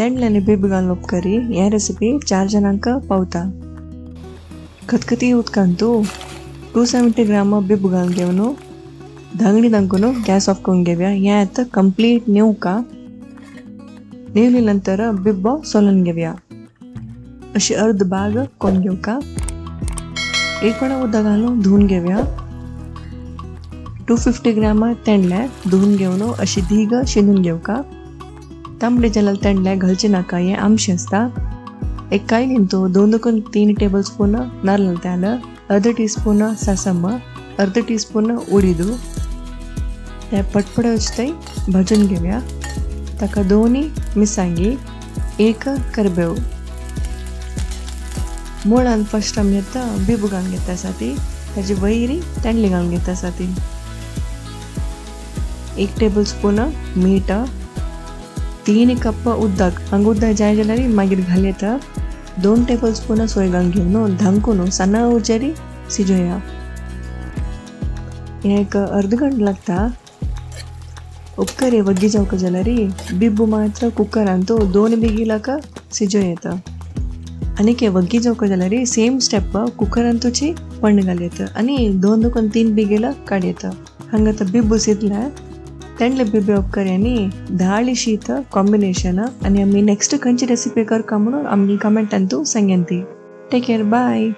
तेंडले आनी बिब्ब घालून उपकरी हे रेसिपी 4 जणांक पावता. खतखती उदकांतू 270 ग्राम बिब्ब घालून घेवन धांगडी धांकून गॅस ऑफ करून घेवया. हें आतां कंप्लीट नेवका. नेवली नंतर बिब्बो सोलून घेवया. अशी अर्द बाग कोण घेवका. एक पणा उदक घालून धुवन घेवया. 250 ग्राम तेंडले धुवन घेवन अशी धीग शिंदून घेवका. तांबडे जाल्यार तेंडले घालचे नाका, हें आमशें आसता. एक कायलीन तूं 2 3 टेबल स्पून नारळ तेल, अर्द टी स्पून सासम, अर्द टी स्पून उडीद, ते पटपट वचतय भाजून घेवया. ताका 2 मिरसांगी, 1 करबेव. मुळान फर्स्ट आमी आतां बिबू घालून घेता आसा ती, ताजी वयरी तेंडली घालून घेता आसा ती. 1 टेबल स्पून मीठ, 3 कप उदक, हांगा उदक जाय जाल्यार मागीर घाल येता. 2 टेबल स्पून सोय घालून घेवन धांकून साना उजेरी शिजोया. हें एक अर्द घंटो लागता. उपकरी वग्गी जावंक जाल्यार बिब्बू मात्र कुकरांत 2 बिगिलाक शिजो येता. आनी के वग्गी जावंक जाल्यार सेम स्टेप कुकरांतूची पण घाल येता आनी 2 3 बिगिला काड येता. हांगा आतां बिब्बू शिजले. तेंडले बिब्बे उपकरी आनी दाळी शीत कॉम्बिनेशन. आनी आमी नेक्स्ट खंयची रेसिपी करका म्हणून आमगे कमेंटान तूं सांगेन ती. Take care, bye.